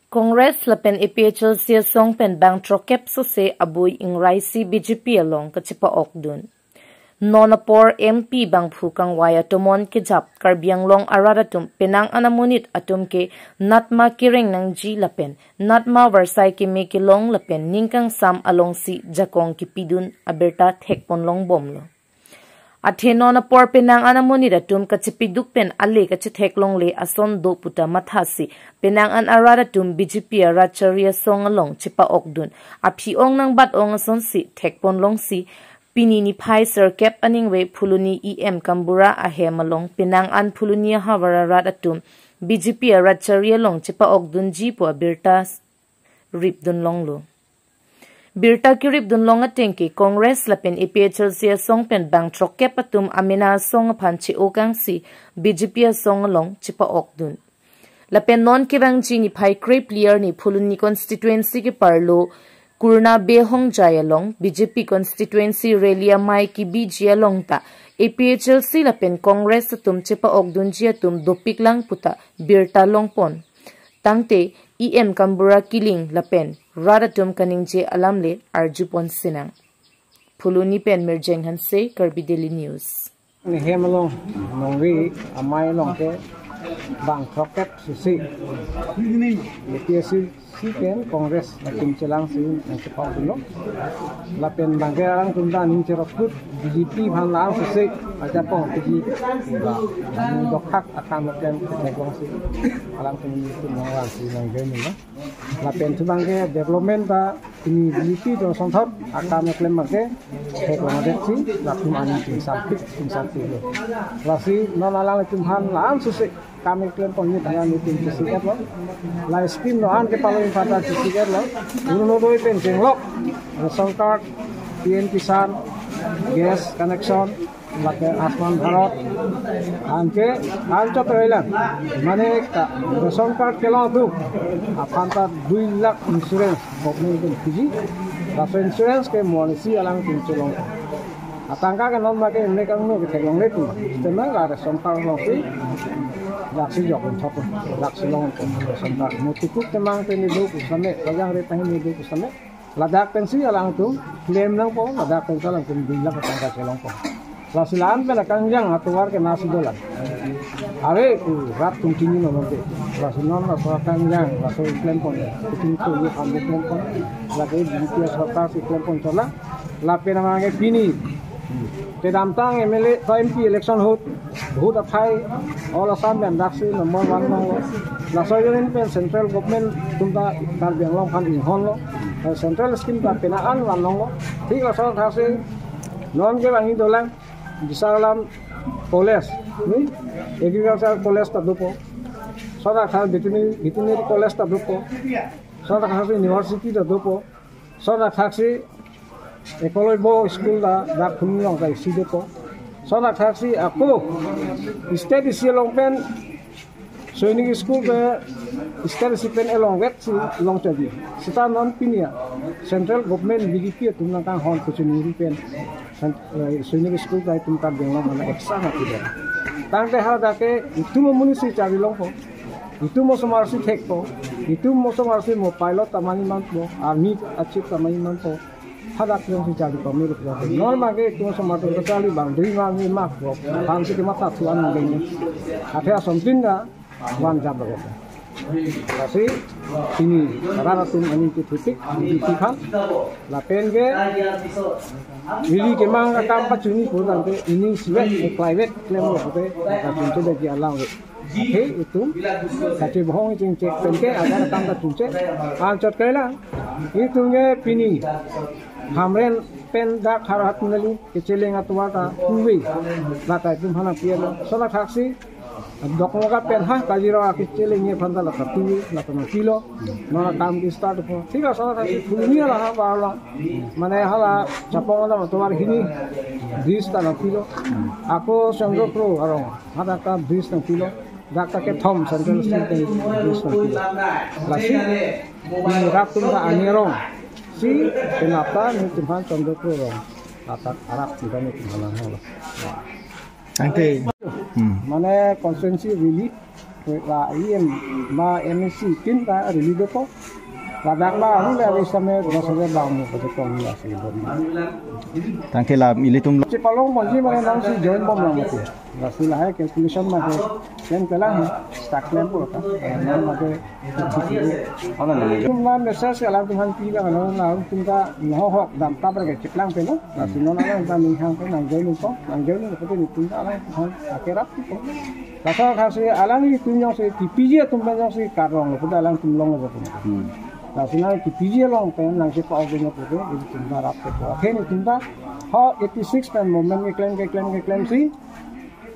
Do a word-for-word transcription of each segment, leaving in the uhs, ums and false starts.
Congress lapen A P H L C asong pen bang throkkep sose abui ingrai si B J P along kachepa-okdun. Non apor M P bangphu kangvai atomon kejap Karbi Anglong arat atum penang an amonit atum ke natma kereng nangji lapen natma varsai keme kelong lapen ning kangsam alongsi jakong kepidun abirta thekponlong bomlo. Athe non apor penang an amonit atum kachepiduk pen ale kachethek longle ason do puta mathasi penang an arat atum B J P arat chari asong along chepa-okdun. Aphi ong nangbat ong asonsi thekponlongsi pini niphai sirkep aningve Phuloni E M Kambura ahem along penang an Phuloni ahavar arat atum B J P arat chari along chepa-okdunji pu abirta ripdunlonglo. Birta keripdunlong ateng ke Congress lapen A P H L C asong pen bang throkkep atum amena asong aphan che-okangsi B J P asong along chepa-okdun. Lapen non kevangji niphai krepli arni Phuloni constituency keparlo Kurna Behongjai along B J P constituency rally amei kebiji along ta A P H L C lapen Congress atum chepa-okdunji atum dopiklang puta birta longpon. Tangte E M Kambura kiling lapen rat atum kaningje alam le arjupon sinang. Phuloni pen Mirjeng Hanse, Karbi Daily News. Nehem along, nongri amei along ke bang throkkep sisi. A P H L C pen Congress atum chelangsi nangchepa-okdunlo. Lapen bangke alangtum ta aning cherokut B J P aphan lang sisi. Aja pong B J P ba dokhak akam aklem ketheklongsi alangtum atum nangvangsi nangjoin lo. Lapen thu bangke development ta ini B J P do sonthot akam aklem bangke theklong adetsi latum aning tingsampik tingsampiklo. Lasi non alangtum aphan lang sisi kam keklem pon ni thangan ni tin kisi etlo. La scheme no an kepalo in pata kisi etlo. Orunodoi pen chenglok, ration card, P M Kisan, gas connection, lake Ayushman Bharat. Anke anchot relang. Mane ka ration card kelong tu aphan ta dui lakh insurance government pen piji. Laso insurance ke monisi alangtum chelong. Atangka ke non make ne kang no ke theklongle tu. Tema la ration card alongsi laksi jok thok, laksi long ration card. Mutukuk temang pen ni do kusame, pajang re tahin ni do kusame. Ladak pensi alangtum claim nangpo, ladak pensi alangtum dui lakh atangka chelongpo. Lasi la-an pen akangjang atovar ke nasi dolang. Are u rat tum chini no nonte. Lasi non laso akangjang, laso klempon. Itum ko ye pam klempon. Lake B J P sorkar si klempon chola. Lapen amang ke pini kedamtang M L A, M P election ahut, vote aphai, all Assam pen daksi number one longlo. Laso ajoine pen central government atum ta Karbi Anglong aphan inghonlo. Central scheme ta penang an vanlonglo. Thik laso thaksi non kevangji dolang Bisar Alam College, ni agriculture college ta dopo. Sodak thaksi veterinary, veterinary college ta dopo. Sodak thaksi university ta dopo. Sodak thaksi Ekoloi bo school ta dak Phuloni along ta isi dopo. Sodak thaksi ako state isi along pen Sainik school ke state isi pen elong vek si long chaji. Seta non pini a central government B J P atum nangkanghon kachini pen San-, eh, Sainik school ta itum Karbi Anglong ana extra na pida. Tangte hadak ke itum amonit si charli longpo. Itum osomar si thekpo. Itum osomar si mo pilot ta mani manpo. Army a chief ta mani manpo. Hadak jongsi charli pame lo. Non make itum osomar atum charli bang dui ma ni ma ko. Bang si kematha thu an dei. Athe asomtin ta van jap lagi. Lasi pini rat atum aning kethupik, B J P aphan. Lapen ke ili kemang akam pachini pu tangte ini sivet, eh, private klem lo pute, kachunche dagi alang lo. He itum kachebohong chingchek pen ke agar akam kachunche, anchot kailang. Itum ke pini Hamren pen dak Howraghat neli kecheleng atovar ta two way. Lata itum aphan nangpi-etlo. Sodak thaksi Dokmoka pen ha Kaziranga kecheleng aphan ta lata two way, lata nangpilo. Non akam ke start po. Thik ase, sodak thaksi Phuloni hala ha parlo. Mane hala Chapong Adam atovar hini bridge ta nangpilo. Ako Chandrapur arong hadak ta bridge nangpilo. Dak ta kethom central station bridge nangpilo. Lasi pini rat atum ta ani arong si penap ta nelitum aphan Chandrapur arong. Ladak arap kita nelitum aphan nanglo. Tangte. Hmm. Mane constituency rally La E M ma M A C tin ta rally dopo. Ladak la ahule ave same dos hajar bang mo pada kong ya si bom. Tangke la ilitum lo. Chepalong bomji mane nangsi join bom lang mati. Lasi lahai calculation mati. Klem kelang, start klem pura ta. Nang mati. Tum la message alam tum han pi la, alam tum ta nohok dam ta berke cheplang pe lo. Lasi non alam ta ning hang pe nang join ko, nang join ko pe tum ta alam tum han akerap ko. Laso athak si alanglitum jongsi T P G atum pen jongsi karong lo, pu ta alangtum longlo pu. Hmm. Lasi nang T P G along pen nangchepa-ok lo pu, ilitum ta rap ke pu. Athe ilitum ta ho eighty six pen movement keklem keklem keklem si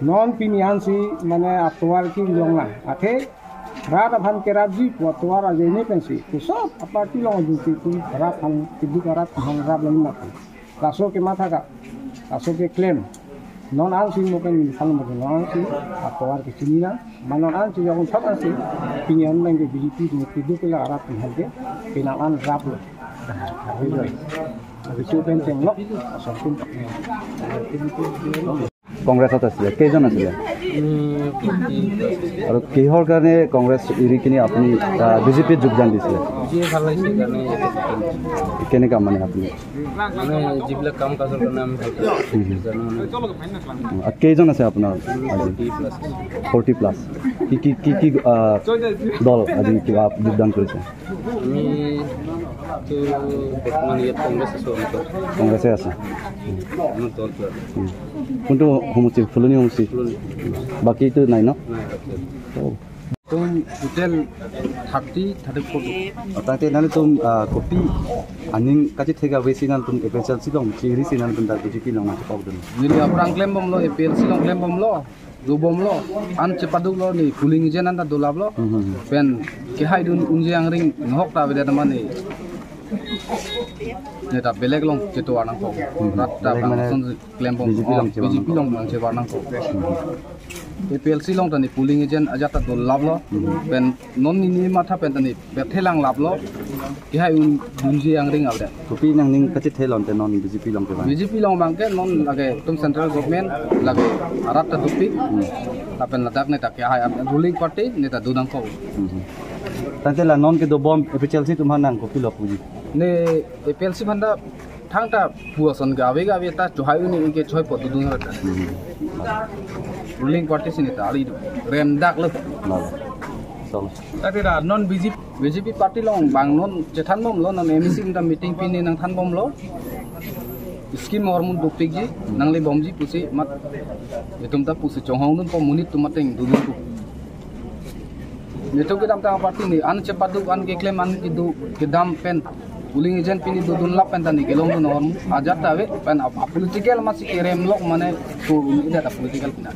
non pini ansi mane atovar kelong lang. Athe rat aphan kerapji pu atovar ajoine pensi. Pu sob aparty along jongsi tum rat aphan keduk arat aphan rap lang ma pu. Laso kematha ka, laso keklem. Non ansi mo pen ningkan mo non ansi atovar kechini nang. Ma non ansi jokon thot ansi pini an nang ke B J P ni keduk la arat pen hal ke pini an rap lo. Abitu pen tenglok, aso tum. কংগ্ৰেছত আছিলে, কেইজন আছিলে? উম, ফিফটি। আৰু কিহৰ কাৰণে কংগ্ৰেছ এৰি কিনি আপুনি, আহ, বিজেপিত যোগদান দিছিলে? বিজেপি ভাল লাগিছে কাৰণে ইয়াতে যোগদান দিছোঁ। কেনেকা মানে আপুনি? মানে যিবিলাক কাম কাজৰ কাৰণে আমি ভাল পাওঁ। হুম, হুম। জানো মানে। উম, আৰু কেইজন আছে আপোনাৰ আজি? Forty plus. Forty plus. কি কি কি কি, আহ, দল আজি কিবা যোগদান কৰিছে? আমি তো বৰ্তমান ইয়াত কংগ্ৰেছ আছোঁ, আমি তো। কংগ্ৰেছে আছে। আমাৰ দলটো আৰু। উম। কোনটো সমষ্টি? ফুলনি সমষ্টি? ফুলনি। বাকীটো নাই ন? নাই, বাকী নাই। অ। Tum total thirty, thirty-four. Tangte nanglitum, ah, kopi aning kachethek ave si nanglitum A P H L C along chiri si nanglitum dak B J P along nangchepok dun? Neli aphrang klem bomlo, A P H L C along klem bomlo. Dobomlo, an chepaduklo ne polling agent anta dolaplo. Hmm, hmm, hmm. Pen kehai dun unji angring nohok ta avedet mane. Neta belek along chetu anang ko. Hmm, hmm. Rat ta belek bang mane son klem bom, B J P along chetu anang ko. Hmm, hmm. A P H L C along ta ne polling agent ajat ta dolaplo. Hmm. Pen non nini matha pen ta ne bethe langlaplo. Kehai un dunji angring avedet. Kopi nangning kachethe lon te non B J P along ke bang? B J P along bang ke non lake tum central government lake arat ta dukpik. Hmm. Lapen ladak neta kehai ruling party neta dodang ko. Hmm. Tangte la non kedobom A P H L C atum aphan nang kopilo puji? Ne A P H L C aphan ta thangta pu ason gave gave ta chohai un-e ke choi po dodun ha ta. Hmm. Ruling party si neta ari do. Remdak lo. Lo. So. Tangte la non B J P, B J P party along bang non chethan bomlo, non M A C ta meeting pini nangthan bomlo. Scheme ahormu dopikji, nangle bomji pusi mat. Itum ta pusi chonghong dunpo monit atum ateng dodunpo. Netum kedam ta party ne an chepaduk an keklem an kedo kedam pen polling agent pini dodunlap pen ta ne kelong dun ahormu ajat ta ave pen ap-, ap-, political masi kerem lok mane to ida ta political pina.